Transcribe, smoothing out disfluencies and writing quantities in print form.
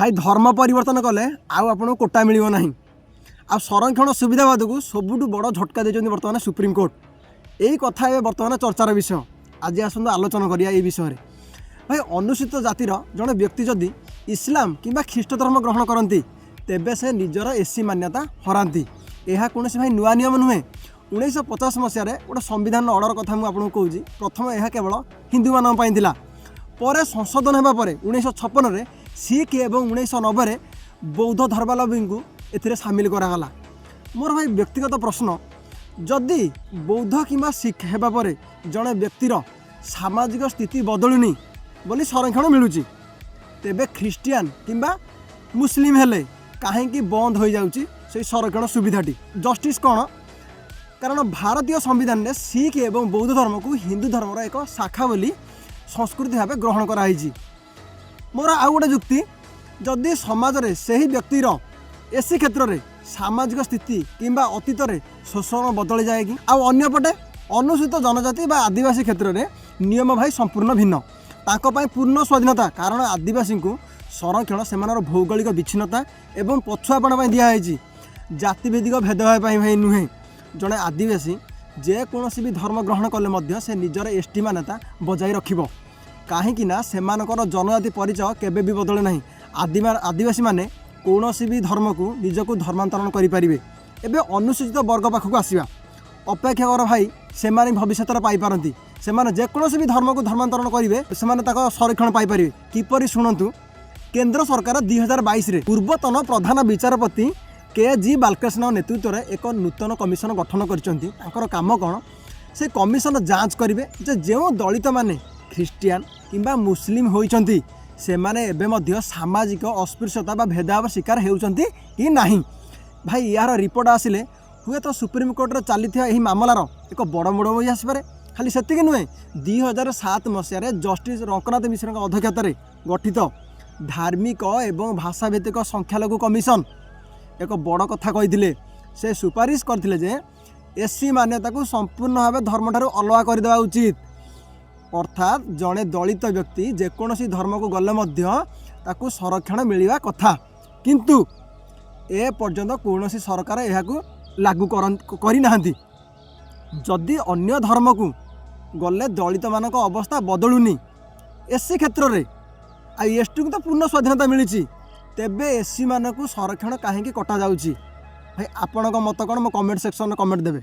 ଭାଇ, ଧର୍ମ ପରିବର୍ତ୍ତନ କଲେ ଆଉ ଆପଣଙ୍କୁ କୋଟା ମିଳିବ ନାହିଁ। ଆଉ ସଂରକ୍ଷଣ ସୁବିଧାବାଦକୁ ସବୁଠୁ ବଡ଼ ଝଟକା ଦେଇଛନ୍ତି ବର୍ତ୍ତମାନ ସୁପ୍ରିମକୋର୍ଟ। ଏଇ କଥା ଏବେ ବର୍ତ୍ତମାନ ଚର୍ଚ୍ଚାର ବିଷୟ। ଆଜି ଆସନ୍ତୁ ଆଲୋଚନା କରିବା ଏଇ ବିଷୟରେ। ଭାଇ, ଅନୁସୂଚିତ ଜାତିର ଜଣେ ବ୍ୟକ୍ତି ଯଦି ଇସଲାମ କିମ୍ବା ଖ୍ରୀଷ୍ଟ ଧର୍ମ ଗ୍ରହଣ କରନ୍ତି, ତେବେ ସେ ନିଜର ଏସ୍ସି ମାନ୍ୟତା ହରାନ୍ତି। ଏହା କୌଣସି ଭାଇ ନୂଆ ନିୟମ ନୁହେଁ। 1950 ମସିହାରେ ଗୋଟେ ସମ୍ବିଧାନ ଅର୍ଡ଼ର କଥା ମୁଁ ଆପଣଙ୍କୁ କହୁଛି। ପ୍ରଥମେ ଏହା କେବଳ ହିନ୍ଦୁମାନଙ୍କ ପାଇଁ ଥିଲା। ପରେ ସଂଶୋଧନ ହେବା ପରେ 1956ରେ ଶିଖ ଏବଂ 1990ରେ ବୌଦ୍ଧ ଧର୍ମାବଲମ୍ବୀଙ୍କୁ ଏଥିରେ ସାମିଲ କରାଗଲା। ମୋର ଭାଇ ବ୍ୟକ୍ତିଗତ ପ୍ରଶ୍ନ, ଯଦି ବୌଦ୍ଧ କିମ୍ବା ଶିଖ ହେବା ପରେ ଜଣେ ବ୍ୟକ୍ତିର ସାମାଜିକ ସ୍ଥିତି ବଦଳୁନି ବୋଲି ସଂରକ୍ଷଣ ମିଳୁଛି, ତେବେ ଖ୍ରୀଷ୍ଟିଆନ କିମ୍ବା ମୁସଲିମ ହେଲେ କାହିଁକି ବନ୍ଦ ହୋଇଯାଉଛି ସେଇ ସଂରକ୍ଷଣ ସୁବିଧାଟି? ଜଷ୍ଟିସ୍ କ'ଣ? କାରଣ ଭାରତୀୟ ସମ୍ବିଧାନରେ ଶିଖ ଏବଂ ବୌଦ୍ଧ ଧର୍ମକୁ ହିନ୍ଦୁ ଧର୍ମର ଏକ ଶାଖା ବୋଲି ସଂସ୍କୃତି ଭାବେ ଗ୍ରହଣ କରାହେଇଛି। ମୋର ଆଉ ଗୋଟେ ଯୁକ୍ତି, ଯଦି ସମାଜରେ ସେହି ବ୍ୟକ୍ତିର ଏସ୍ସି କ୍ଷେତ୍ରରେ ସାମାଜିକ ସ୍ଥିତି କିମ୍ବା ଅତୀତରେ ଶୋଷଣ ବଦଳିଯାଏ କି? ଆଉ ଅନ୍ୟପଟେ ଅନୁସୂଚିତ ଜନଜାତି ବା ଆଦିବାସୀ କ୍ଷେତ୍ରରେ ନିୟମ ଭାଇ ସମ୍ପୂର୍ଣ୍ଣ ଭିନ୍ନ। ତାଙ୍କ ପାଇଁ ପୂର୍ଣ୍ଣ ସ୍ୱାଧୀନତା, କାରଣ ଆଦିବାସୀଙ୍କୁ ସଂରକ୍ଷଣ ସେମାନଙ୍କର ଭୌଗୋଳିକ ବିଚ୍ଛିନ୍ନତା ଏବଂ ପଛୁଆପଣ ପାଇଁ ଦିଆହେଇଛି, ଜାତିଭିତ୍ତିକ ଭେଦଭାବ ପାଇଁ ଭାଇ ନୁହେଁ। ଜଣେ ଆଦିବାସୀ ଯେକୌଣସି ବି ଧର୍ମ ଗ୍ରହଣ କଲେ ମଧ୍ୟ ସେ ନିଜର ଏସ୍ଟି ମାନ୍ୟତା ବଜାୟ ରଖିବ, କାହିଁକି ନା ସେମାନଙ୍କର ଜନଜାତି ପରିଚୟ କେବେ ବି ବଦଳେ ନାହିଁ। ଆଦିବାସୀମାନେ କୌଣସି ବି ଧର୍ମକୁ ନିଜକୁ ଧର୍ମାନ୍ତରଣ କରିପାରିବେ। ଏବେ ଅନୁସୂଚିତ ବର୍ଗ ପାଖକୁ ଆସିବା। ଅପେକ୍ଷା କର ଭାଇ, ସେମାନେ ଭବିଷ୍ୟତରେ ପାଇପାରନ୍ତି। ସେମାନେ ଯେକୌଣସି ବି ଧର୍ମକୁ ଧର୍ମାନ୍ତରଣ କରିବେ, ସେମାନେ ତାଙ୍କ ସଂରକ୍ଷଣ ପାଇପାରିବେ। କିପରି, ଶୁଣନ୍ତୁ। କେନ୍ଦ୍ର ସରକାର 2022ରେ ପୂର୍ବତନ ପ୍ରଧାନ ବିଚାରପତି କେ ଜି ବାଲକୃଷ୍ଣଙ୍କ ନେତୃତ୍ୱରେ ଏକ ନୂତନ କମିଶନ ଗଠନ କରିଛନ୍ତି। ତାଙ୍କର କାମ କ'ଣ? ସେ କମିଶନ ଯାଞ୍ଚ କରିବେ ଯେ ଯେଉଁ ଦଳିତମାନେ ଖ୍ରୀଷ୍ଟିଆନ କିମ୍ବା ମୁସଲିମ ହୋଇଛନ୍ତି, ସେମାନେ ଏବେ ମଧ୍ୟ ସାମାଜିକ ଅସ୍ପୃଶ୍ୟତା ବା ଭେଦଭାବ ଶିକାର ହେଉଛନ୍ତି କି ନାହିଁ। ଭାଇ, ଏହାର ରିପୋର୍ଟ ଆସିଲେ ହୁଏତ ସୁପ୍ରିମକୋର୍ଟରେ ଚାଲିଥିବା ଏହି ମାମଲାର ଏକ ବଡ଼ ମୋଡ଼ ହୋଇ ଆସିପାରେ। ଖାଲି ସେତିକି ନୁହେଁ, 2007 ମସିହାରେ ଜଷ୍ଟିସ୍ ରଙ୍କନାଥ ମିଶ୍ରଙ୍କ ଅଧ୍ୟକ୍ଷତାରେ ଗଠିତ ଧାର୍ମିକ ଏବଂ ଭାଷାଭିତ୍ତିକ ସଂଖ୍ୟାଲଘୁ କମିଶନ ଏକ ବଡ଼ କଥା କହିଥିଲେ। ସେ ସୁପାରିଶ କରିଥିଲେ ଯେ ଏସ୍ସି ମାନ୍ୟତାକୁ ସମ୍ପୂର୍ଣ୍ଣ ଭାବେ ଧର୍ମଠାରୁ ଅଲଗା କରିଦେବା ଉଚିତ। ଅର୍ଥାତ୍ ଜଣେ ଦଳିତ ବ୍ୟକ୍ତି ଯେକୌଣସି ଧର୍ମକୁ ଗଲେ ମଧ୍ୟ ତାକୁ ସଂରକ୍ଷଣ ମିଳିବା କଥା। କିନ୍ତୁ ଏ ପର୍ଯ୍ୟନ୍ତ କୌଣସି ସରକାର ଏହାକୁ ଲାଗୁ କରିନାହାନ୍ତି। ଯଦି ଅନ୍ୟ ଧର୍ମକୁ ଗଲେ ଦଳିତମାନଙ୍କ ଅବସ୍ଥା ବଦଳୁନି ଏସ୍ସି କ୍ଷେତ୍ରରେ, ଆଉ ଏସ୍ଟିକୁ ତ ପୂର୍ଣ୍ଣ ସ୍ୱାଧୀନତା ମିଳିଛି, ତେବେ ଏସ୍ସି ମାନଙ୍କୁ ସଂରକ୍ଷଣ କାହିଁକି କଟାଯାଉଛି? ଭାଇ, ଆପଣଙ୍କ ମତ କ'ଣ? ମୋ କମେଣ୍ଟ ସେକ୍ସନରେ କମେଣ୍ଟ ଦେବେ।